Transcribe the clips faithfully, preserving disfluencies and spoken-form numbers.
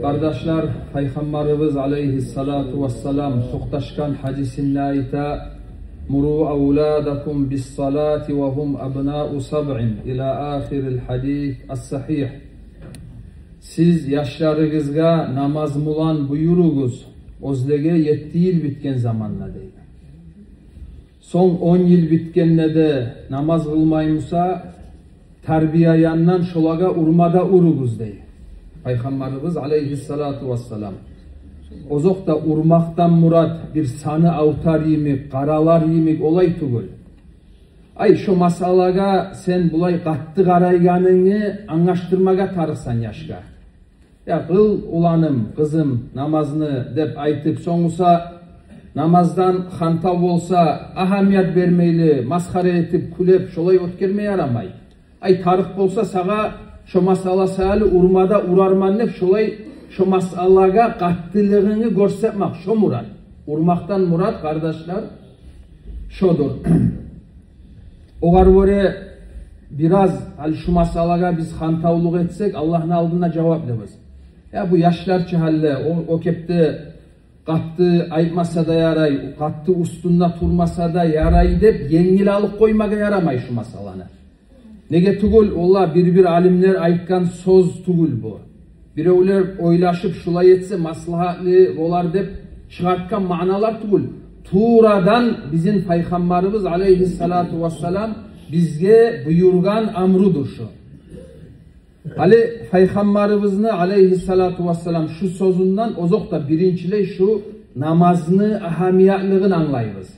Къардашлар, Пайхаммарыбыз алейгьиссалату вассалам токъташгъан гьадисинде айта: «Муру авладакум биссалати ва гьум абнау сабъин», ила ахирил гьадис ас-сагьигь. «Сиз яшларыгъызгъа намаз булан буюругъуз, оьзлеге етти йыл битген заманда», — дей. «Сонг он йыл битгенде де намаз къылмаймуса, тарбия янындан шолагъа урма да уругъуз», — дей Пайхаммарыбыз алейгьиссалату вассалам. Озокъда, урмакъдан мурат бир саны авуртар йимик, къаралар йимик олай тюгюл. Ай, шо масъалагъа сен булай къатты къарайгъанынгны англашдырмагъа тарыкъсан яшгъа. «Я, къыл, уланым, къызым, намазны», — деп айтып, сонг буса намаздан хантав болса, агьамият бермейли, масхара этип, кюлеп, шолай оьтгерме ярамай. «Ай, тарыкъ болса, сагъа шо масъала саялы урма да урарман», — деп, шолай шо масъалагъа къаттылыгъынгны гёрсетмек, шо мурат. Урмакъдан мурат, къардашлар, шодур. Огъар гёре бираз гьали шу масъалагъа биз хантавлукъ этсек, Аллагьны алдында жаваплыбыз. Я, бу яшлар чы гьали, о, о кепде къатты айтмаса да ярай, къатты уьстюнде турмаса да ярай деп, енгил алып къоймагъа ярамай шу масъаланы. Неге тюгюл, олар бир-бир алимлер айтгъан сёз тюгюл бу. Биревлер ойлашып, шулай этсе маслагьатлы болар деп чыгъартгъан маъналар тюгюл. Туврадан бизин Пайхаммарыбыз алейгьиссалату вассалам бизге буюргъан амрудур шу. Гьали Пайхаммарыбызны алейгьиссалату вассалам шу сёзюнден озокъда биринчилей шу намазны агьамиятлыгъын англайбыз.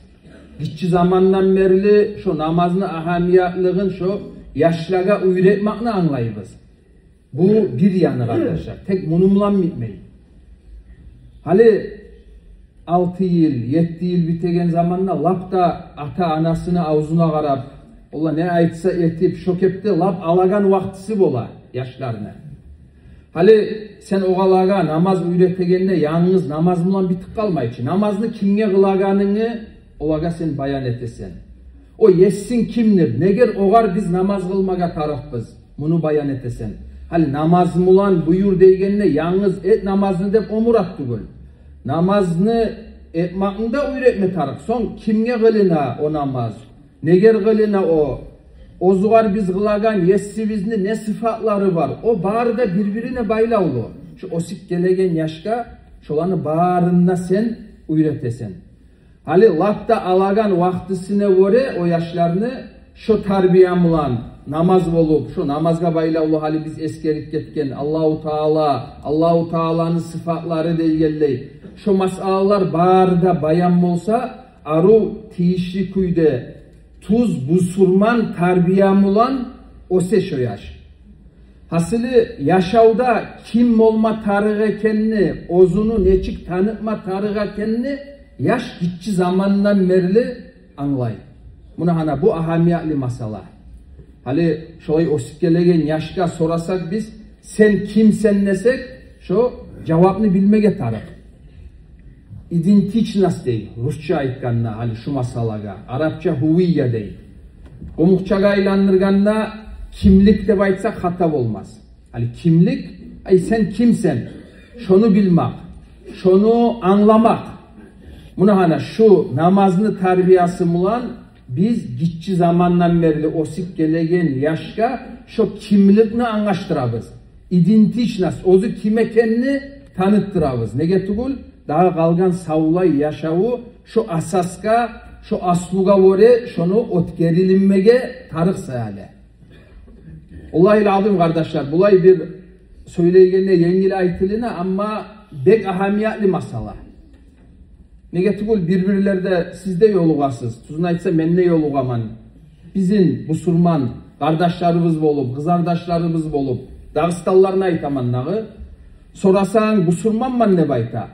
Гиччи замандан берли шо намазны агьамиятлыгъын шо яшлагъа уьйретмекни англайбыз. Бу бир яны, къардашлар. Тек муну булан битмей. Гьали алты йыл, етти йыл битеген заманда лап да ата-анасыны авзуна къарап, олар не айтса этип, шо кепде лап алагъан вакътиси бола яшларыны. Гьали сен огъалагъа намаз уьйретегенде янгыз намаз булан битип къалмай чы. Намазны кимге къылагъанынгны олагъа сен баян этесен. О есинг кимдир? Негер огъар биз намаз къылмагъа тарыкъбыз? Муну баян этесен. Гьали намаз булан буюр дегенде янгыз эт намазны деп о мурат тюгюл. Намазны этмекни де уьйретме тарыкъ. Сонг кимге къылына о намаз? Негер къылына о? Оьзюгер биз къылагъан есибизни не сыфатлары бар? О бары да бир-бирине байлавлу. Шу оьсюп гелеген яшгъа шоланы барын да сен уьйретесен. Гьали лап да алагъан вакътисине гёре о яшланы шо тарбия булан намаз болуп, шо намазгъа байлавлу гьали биз эсгерип гетген Аллагьу Таала, Аллагьу Тааланы сыфатлары дегенлей, шо масъалалар бары да баян болса, арив тийишли кюйде тюз бусурман тарбия булан оьсе шо яш. Гьасили, яшавда ким болма тарыкъ экенни, оьзюню нечик танытма тарыкъ экенни яш гиччи замандан берли англай. Муна гьана бу агьамиятлы масъала. Гьали шолай оьсюп гелеген яшгъа сорасакъ биз, «Сен кимсен?» десек, шо жавапны билмеге тарыкъ. Идентичность дей русча айтгъанда гьали шу масъалагъа, арапча гьувия дей. Къумукъчагъа айландыргъанда кимлик деп айтсакъ хата болмас. Гьали кимлик, ай, сен кимсен? Шону билмек, шону англамакъ. Муна гьана шу намазны тарбиясы булан биз гиччи замандан берли оьсюп гелеген яшгъа шо кимликни англашдырабыз. Идентичность, оьзю ким экенни танытдырабыз. Неге тюгюл, дагъы къалгъан савлай яшаву шо асасгъа, шо аслугъа гёре шону оьтгерилинмеге тарыкъ саялы. Валлагьил азим, къардашлар, булай бир сёйлейгенде енгил айтылына, амма бек агьамиятлы масъала. Неге тюгюл, бир-бирлерде сиз де ёлугъасыз, тюзюн айтса, мен де ёлугъаман. Бизин бусурман къардашларыбыз болуп, къызардашларыбыз болуп, дагъыстанлыланы айтаман дагъы. Сорасанг, бусурманман деп айта.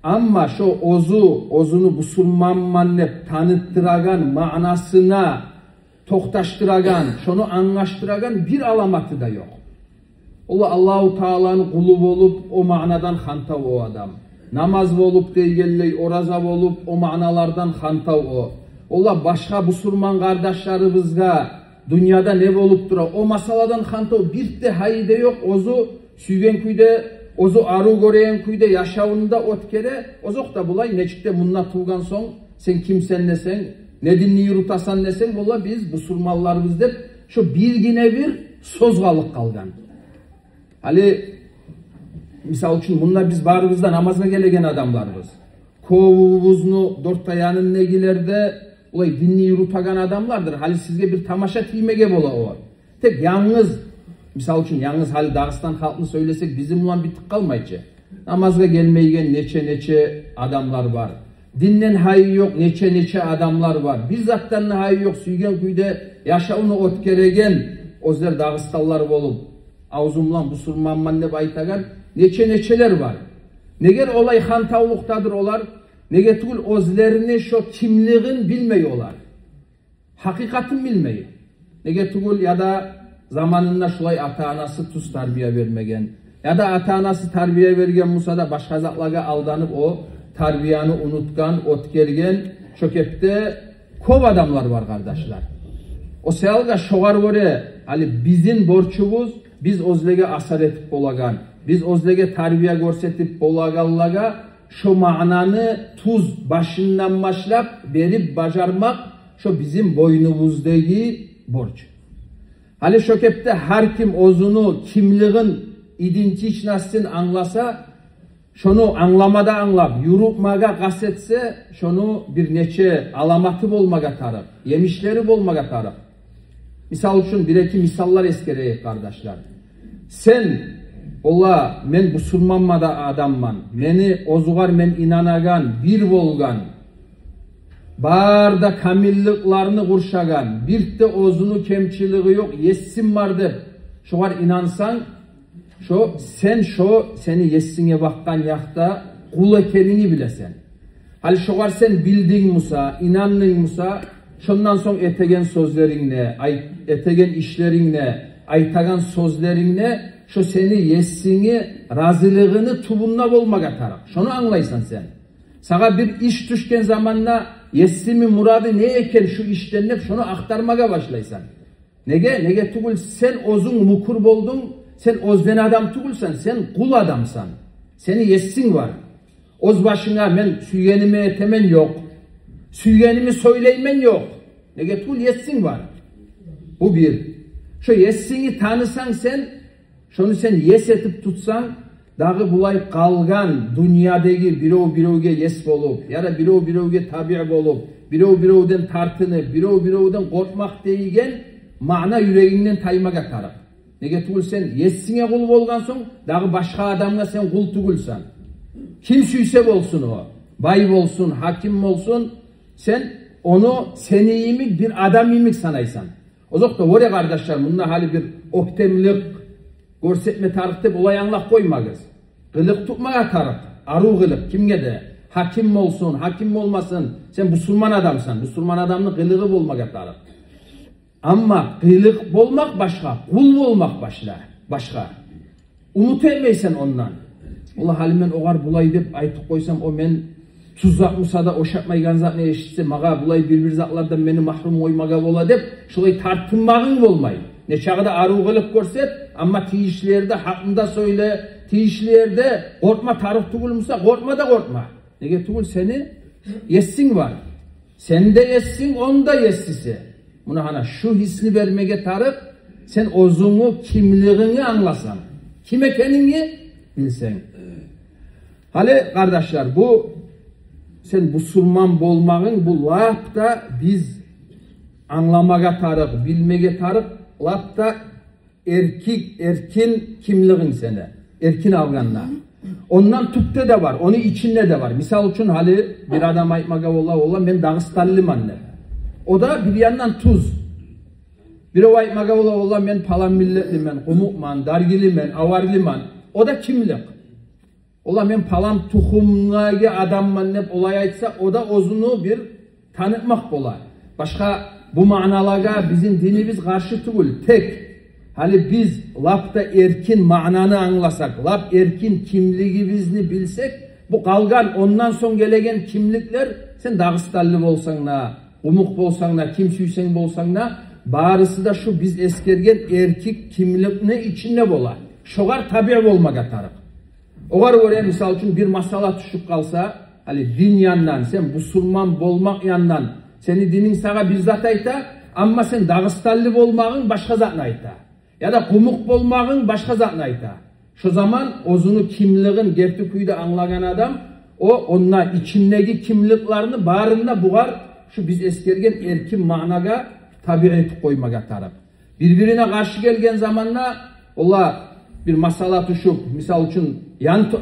Амма шо оьзю, оьзюню бусурманман деп танытдырагъан маънасына токъташдырагъан, шону англашдырагъан бир аламаты да ёкъ. Ол Аллагьу Тааланы къулу болуп, о маънадан хантав о адам. Намаз болуп дегенлей, ораза болуп, о маъналардан хантав о. Ол башгъа бусурман къардашларыбызгъа дюньяда не болуп тура, о масъаладан хантав, бир де гьайы да ёкъ, оьзю сюйген кюйде оьзю арив гёреген кюйде яшавун да оьтгере. Озокъда, булай нечик де мунда тувгъан сонг, сен кимсен десенг, не динни юрютесен десенг, валлагь, биз бусурманларбыз деп, шо биргине бир сёз къалып къалгъан. Гьали, мисал учун, мунда биз барыбыз да намазгъа гелеген адамларбыз. Кёбюбюзню дёрт де янындагъылар да олай динни юрютеген адамлардыр. Гьали сизге бир тамаша тиймеге бола о. Тек янгыз, мисал учун, янгыз гьали Дагъыстан халкъны сёйлесек, бизин булан битип къалмай чы. Намазгъа гелмейген нече-нече адамлар бар. Динден гьайы ёкъ нече-нече адамлар бар. Бир затдан да гьайы ёкъ, сюйген кюйде яшавун оьтгереген, оьзлер дагъыстанлылар болуп, авзу булан бусурманман деп айтагъан нече-нечелер бар. Неге олай хантавлукъдадыр олар? Неге тюгюл оьзлерини шо кимлигин билмей олар. Гьакъыкъатын билмей. Неге тюгюл, яда заманында шулай ата-анасы тюз тарбия бермеген, яда ата-анасы тарбия берген буса да, башгъа затлагъа алданып, о тарбияны унутгъан, оьтгерген, шо кепде кёп адамлар бар, къардашлар. О саялгъа шогъар гёре, гьали бизин борчубуз, биз оьзлеге асар этип болагъан, биз оьзлеге тарбия гёрсетип болагъанлагъа шо маънаны тюз башындан башлап берип бажармакъ, шо бизин бойнубуздагъы борч. Гьали шо кепде гьар ким оьзюню кимлигин, идентичностин англаса, шону англама да англап, юрютмеге къаст этсе, шону бир нече аламаты болмагъа тарыкъ, емишлери болмагъа тарыкъ. Мисал учун, бир-эки мисаллар эсгерейик, къардашлар. Сен, ола, мен бусурманман да адамман, мени оьзюгер мен инанагъан, бир болгъан, бары да камилликлени къуршагъан, бир де оьзюню кемчилиги ёкъ есим бар деп, шогъар инансанг, шо сен, шо сени есинге бакъгъан якъда къул экенингни билесен. Гьали шогъар сен билдинг буса, инандынг буса, шондан сонг этеген сёзлерингде, ай-, этеген ишлерингде, айтагъан сёзлерингде шо сени есингни разилигини тюбюнде болмагъа тарыкъ. Шону англайсан сен. Сагъа бир иш тюшген заманда есини мурады не экен шу ишден деп, шону ахтармагъа башлайсан. Неге? Неге тюгюл, сен оьзюнг мюкюр болдунг, сен оьзден адам тюгюлсен, сен къул адамсан. Сени есинг бар. Оьз башынга «мен сюйгенимни этемен» ёкъ, «сюйгенимни сёйлеймен» ёкъ. Неге тюгюл, есинг бар. Бу бир. Шо есингни танысанг сен, шону сен ес этип тутсанг, дагъы булай къалгъан дюньядагъы бирев-биревге ес болуп, яда бирев-биревге табиъ болуп, бирев-биревден тартынып, бирев-биревден къоркъмакъ деген маъна юрегингден таймагъа тарыкъ. Неге тюгюл, сен есинге къул болгъан сонг, дагъы башгъа адамгъа сен къул тюгюлсен. Ким сюйсе болсун о, бай болсун, гьаким болсун, сен ону сени йимик, бир адам йимик санайсан. Озокъда, оьре, къардашлар, мунда гьали бир оьктемлик гёрсетме тарыкъ деп олай англап къоймагъыз. Къылыкъ тутмагъа тарыкъ, арив къылыкъ, кимге де. Гьаким болсун, гьаким болмасын, сен бусурман адамсан, бусурман адамны къылыгъы болмагъа тарыкъ. Амма къылыкъ болмакъ башгъа, къул болмакъ башла, башгъа. Умут этмейсен ондан. Валлагь, гьали мен огъар булай деп айтып къойсам, о мен тюз зат буса да, ошатмайгъан затны эшитсе, магъа булай бир-бир затлардан мени магьрюм къоймагъа бола деп, шолай тартынмагъынг болмай. Нечакъы да арив къылыкъ гёрсет, амма тийишли ерде гьакъны да сёйле, тийишли ерде къоркъма, тарыкъ тюгюл буса, къоркъма да къоркъма. Неге тюгюл, сени есинг бар. Сен де есинг, ону да есиси. Муна гьана шу гьисни бермеге тарыкъ, сен оьзюнгню кимлигингни англасанг, ким экенингни билсенг. Гьали, къардашлар, бу сен бусурман болмагъынг, бу лап да биз англамагъа тарыкъ, билмеге тарыкъ, лап да эркин, эркин кимлигинг сени, эркин алгъанда. Ондан тюпде де бар, ону ичинде де бар. Мисал учун, гьали бир адам айтмагъа бола, валлагь, мен дагъыстанлыман деп. О да бир яндан тюз. Бирев айтмагъа бола, валлагь, мен палан миллетлимен, къумукъман, даргилимен, аварлыман. О да кимлик. Валлагь, мен палан тухумдагъы адамман деп олай айтса, о да оьзюню бир танытмакъ бола. Башгъа бу маъналагъа бизин динибиз къаршы тюгюл. Тек гьали биз лап да эркин маънаны англасакъ, лап эркин кимлигибизни билсек, бу къалгъан, ондан сонг гелеген кимликлер, сен дагъыстанлы болсанг да, къумукъ болсанг да, ким сюйсенг болсанг да, барысы да шу биз эсгерген эркин кимликни ичинде бола. Шогъар табиъ болмагъа тарыкъ. Огъар гёре, мисал учун, бир масъала тюшюп къалса, гьали дин яндан, сен бусурман болмакъ яндан, сени дининг сагъа бир зат айта, амма сен дагъыстанлы болмагъынг башгъа затны айта, яда къумукъ болмагъынг башгъа затны айта. Шо заман оьзюню кимлигин герти кюйде англагъан адам, о, онда ичиндеги кимликлерни барын да бугъар шу биз эсгерген эркин маънагъа табиъ этип къоймагъа тарыкъ. Бир-бирине къаршы гелген заманда, олар бир масъала тюшюп, мисал учун, ян ту-,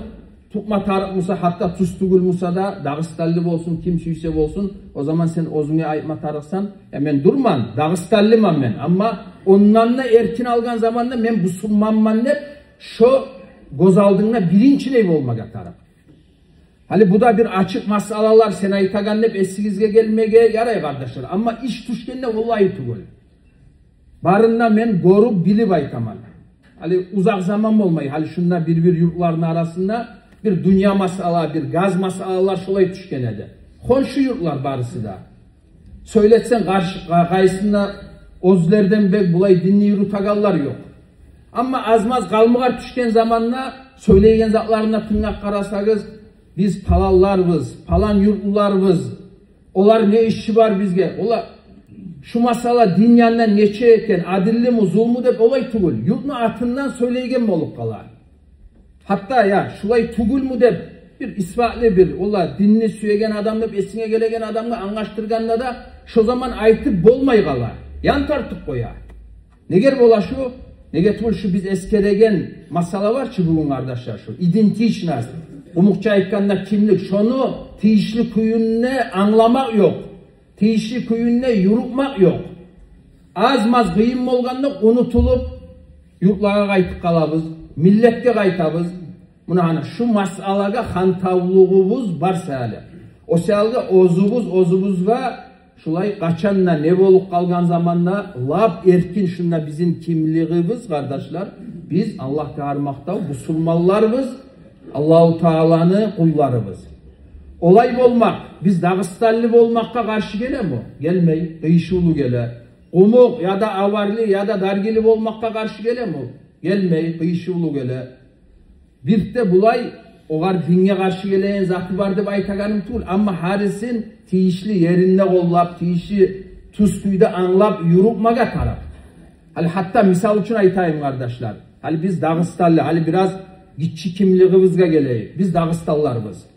тутма тарыкъ буса, гьатта тюз тюгюл буса да, дагъыстанлы болсун, ким сюйсе болсун, о заман сен оьзюнге айтма тарыкъсан: «Я, мен дюрмен, дагъыстанлыман мен, амма ондан да эркин алгъан заманда мен бусурманман», — деп, шо гёз алдынгда биринчилей болмагъа тарыкъ. Гьали бу да бир ачыкъ масъалалар, сен айтагъан деп эсигизге гелмеге ярай, къардашлар. Амма иш тюшгенде, валлагьи, тюгюл. Барын да мен гёрюп, билип айтаман. Гьали узакъ заман болмай, гьали шунда бир-бир юртланы арасында бир дюнья масъала, бир газ масъалалар шолай тюшген эди. Хоншу юртлар барысы да. Сёйлетсенг, къаршы, къа-, къайсында оьзлерден бек булай динни юрютегенлер ёкъ. Амма аз-маз къалмагъар тюшген заманда сёйлейген затларына тынглап къарасагъыз, биз паланларбыз, палан юртлуларбыз, олар не иши бар бизге? Олар шу масъала дин янындан нече экен, адиллими, зулму деп олай тюгюл, юртну атындан сёйлейген болуп къала. Гьатта, я, шулай тюгюлмю деп, бир исбатлы бир, олар динни сюеген адам деп эсинге гелеген адамгъа англашдыргъанда да, шо заман айтып болмай къала, ян тартып къоя. Негер бола шу? Неге тюгюл, шу биз эсгереген масъала бар чы бугюн, къардашлар, шу идентичность, къумукъча айтгъанда кимлик, шону тийишли кюйюнде англамакъ ёкъ, тийишли кюйюнде юрютмек ёкъ. Аз-маз къыйын болгъанда унутулуп, юртлагъа къайтып къалабыз, миллетге къайтабыз. Муна гьана шу масъалагъа хантавлугъубуз бар саялы. О саялы оьзюбюз оьзюбюзге шулай, къачан да не болуп къалгъан заманда, лап эркин шунда бизин кимлигибиз, къардашлар. Биз, Аллагьгъа гьар макътав, бусурманларбыз, Аллагьу Тааланы къулларыбыз. Олай болмакъ, биз дагъыстанлы болмакъгъа къаршы гелеми? Гелмей, къыйышывлу геле. Къумукъ яда аварлы яда даргили болмакъгъа къаршы гелеми? Гелмей, къыйышывлу геле. Бир де булай огъар динге къаршы гелеген заты бар деп айтагъаным тюгюл, амма гьарисин тийишли еринде къоллап, тийишли тюз кюйде англап юрютмеге тарыкъ. Гьали гьатта мисал учун айтайым, къардашлар. Гьали биз дагъыстанлы, гьали бираз гиччи кимлигибизге гелейик. Биз дагъыстанлыларбыз.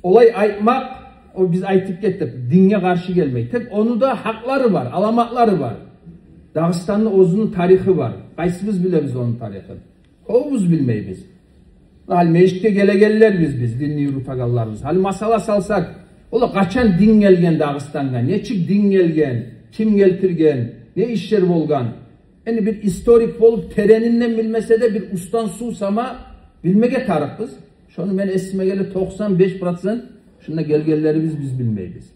Олай айтмакъ, о биз айтып гетдик, динге къаршы гелмей. Тек ону да гьакълары бар, аламатлары бар. Дагъыстанны оьзюню тарихи бар. Къайсыбыз билебиз ону тарихин? Кёбюбюз билмейбиз. Гьали межитге гелегенлербиз биз, динни юрютегенлербиз. Гьали масъала салсакъ, олар къачан дин гелген Дагъыстангъа, нечик дин гелген, ким гелтирген, не ишлер болгъан? Энди бир историк болуп, теренинден билмесе де, бир уьстден сув сама билмеге тарыкъбыз. Шону мен эсиме геле, токъсан беш процент шунда гелгенлерибиз биз билмейбиз.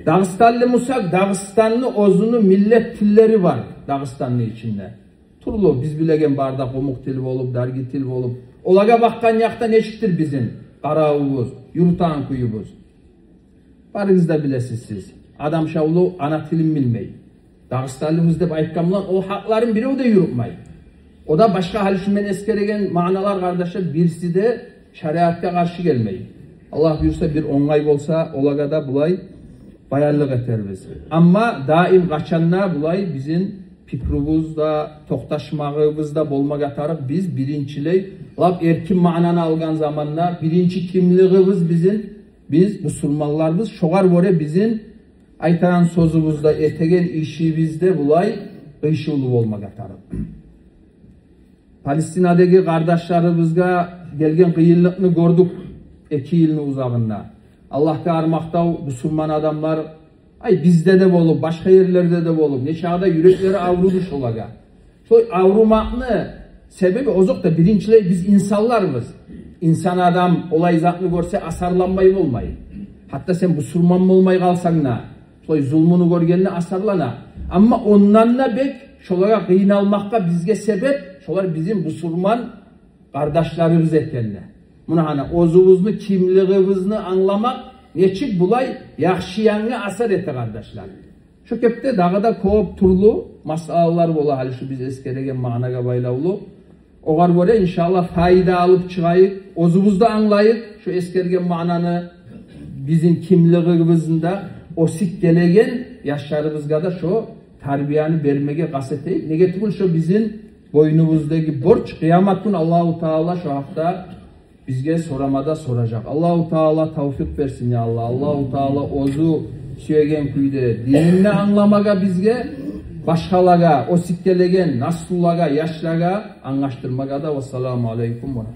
Дагъыстанлы бусакъ, Дагъыстанны оьзюню миллет тиллери бар Дагъыстанны ичинде. Тюрлю, биз билеген бары да къумукъ тил болуп, дарги тил болуп. Олагъа бакъгъан якъда нечикдир бизин къаравубуз, юрютеген кююбюз? Барыгъыз да билесиз сиз. Адам шавлу ана тилин билмей. Дагъыстанлыбыз деп айтгъан булан о гьакъларын бирев де юрютмей. О да башгъа, гьали шу мен эсгереген маъналар, къардашлар, бириси де шариатгъа къаршы гелмей. Аллагь буюрса, бир онгай болса, олагъа да булай баянлыкъ этербиз. Амма даим, къачан да, булай бизин пикрубуз да, токъташмагъыбыз да болмагъа тарыкъ. Биз биринчилей, лап эркин маънаны алгъан заманда, биринчи кимлигибиз бизин, биз бусурманларбыз. Шогъар гёре бизин айтагъан сёзюбюз де, этеген ишибиз де булай къыйышывлу болмагъа тарыкъ. Палестинадагъы къардашларыбызгъа гелген къыйынлыкъны гёрдюк эки йылны узагъында. Аллагьгъа гьар макътав, бусурман адамлар, ай, бизде де болуп, башгъа ерлерде де болуп, нечакъы да юреклери авруду шолагъа. Шолай аврумакъны себеби, озокъда, биринчилей биз инсанларбыз. Инсан адам олай затны гёрсе, асарланмай болмай. Гьатта сен бусурман болмай къалсанг да, шолай зулмуну гёргенде асарлана. Амма ондан да бек шолагъа къыйналмакъгъа бизге себеп, шолар бизин бусурман къардашларыбыз экенни. Муна гьана, оьзюбюзню кимлигибизни англамакъ нечик булай яхшы янгъа асар эте, къардашлар. Шо кепде дагъы да кёп тюрлю масъалалар бола, гьали шу биз эсгереген маънагъа байлавлу. Огъар гёре, иншаллагь, пайда алып чыгъайыкъ, оьзюбюз де англайыкъ шо эсгерген маънаны, бизин кимлигибизни де, оьсюп гелеген яшларыбызгъа да шо тарбияны бермеге къаст этейик. Неге тюгюл, шо бизин бойнубуздагъы борч. Къыямат гюн Аллагьу Таала шо гьакъда бизге сорамада соражакъ. Аллагьу Таала тавфикъ берсин, я Аллагь. Аллагьу Таала оьзю сюеген кюйде динни англамагъа бизге, башгъалагъа, оьсюп гелеген наслулагъа, яшлагъа англашдырмагъа да. Вассаламу алейкум ва